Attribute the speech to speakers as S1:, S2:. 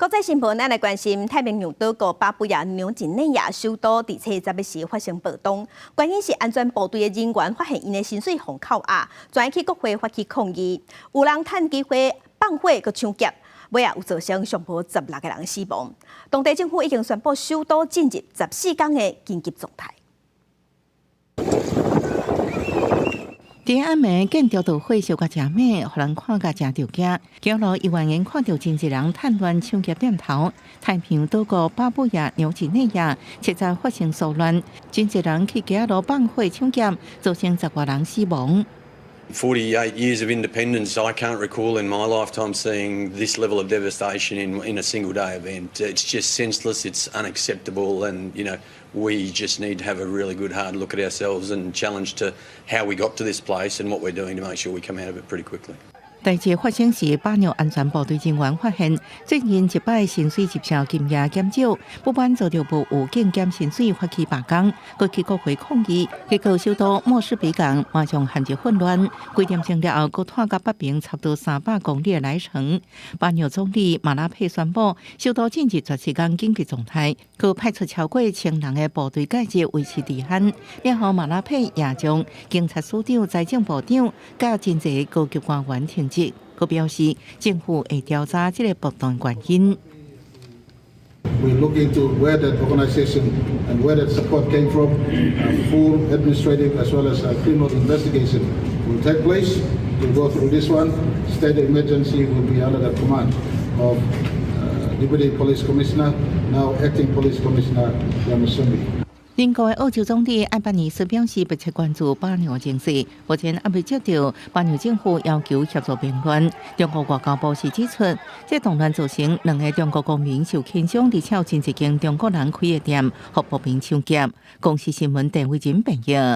S1: 國際新聞，咱來關心太平洋島國巴布亞紐幾內亞首都佇初十時發生暴動，原因是安全部隊的人員發現𪜶的薪水予扣押，轉去國會發起抗議，有人趁機會放火閣搶劫，尾仔有造成上無16個人死亡。當地政府已經宣布首都進入14天的緊急狀態。
S2: 佇暗暝見著著火燒甲誠猛，予人看甲誠著驚。街路猶原看著真濟人趁亂搶劫店頭。太平洋島國巴布亞紐幾內亞七十發生騷亂，真濟人去街路放火搶劫，造成十外人死亡。
S3: 48 years of independence, I can't recall in my lifetime seeing this level of devastation in a single day event. It's just senseless, it's unacceptable, and we just need to have a really good hard look at ourselves and challenge to how we got to this place and what we're doing to make sure we come out of it pretty quickly.
S2: 代誌發生時，巴紐安全部隊人員發現，最近一擺薪水入帳金額減少，不滿遭著無預警減薪水，發起罷工，閣去國會抗議，結果首都莫士比港馬上陷入混亂。幾點鐘了後，閣拖到北邊差不多300公里的萊城。巴紐總理馬拉佩宣布，首都進入14天緊急狀態，閣派出超過千人的部隊介入維持治安。了後，馬拉佩也將警察署長、財政部長佮真濟高級官員停職。閣表示政府會調查這個暴動原因。
S4: We look into where that organization and where that support came from. A full administrative as well as a criminal investigation will take place. We'll go through this one. State of emergency will be under the command of Deputy Police Commissioner, now Acting Police Commissioner Yamasumbi.
S2: 鄰國的澳洲總理艾班尼斯表示，密切關注巴紐情勢，目前猶未接著巴紐政府要求協助平亂。中國外交部是指出，這動亂造成兩个中國公民受輕傷，而且有真濟間中國人開的店予暴民搶劫。公視新聞鄧偉珍編譯。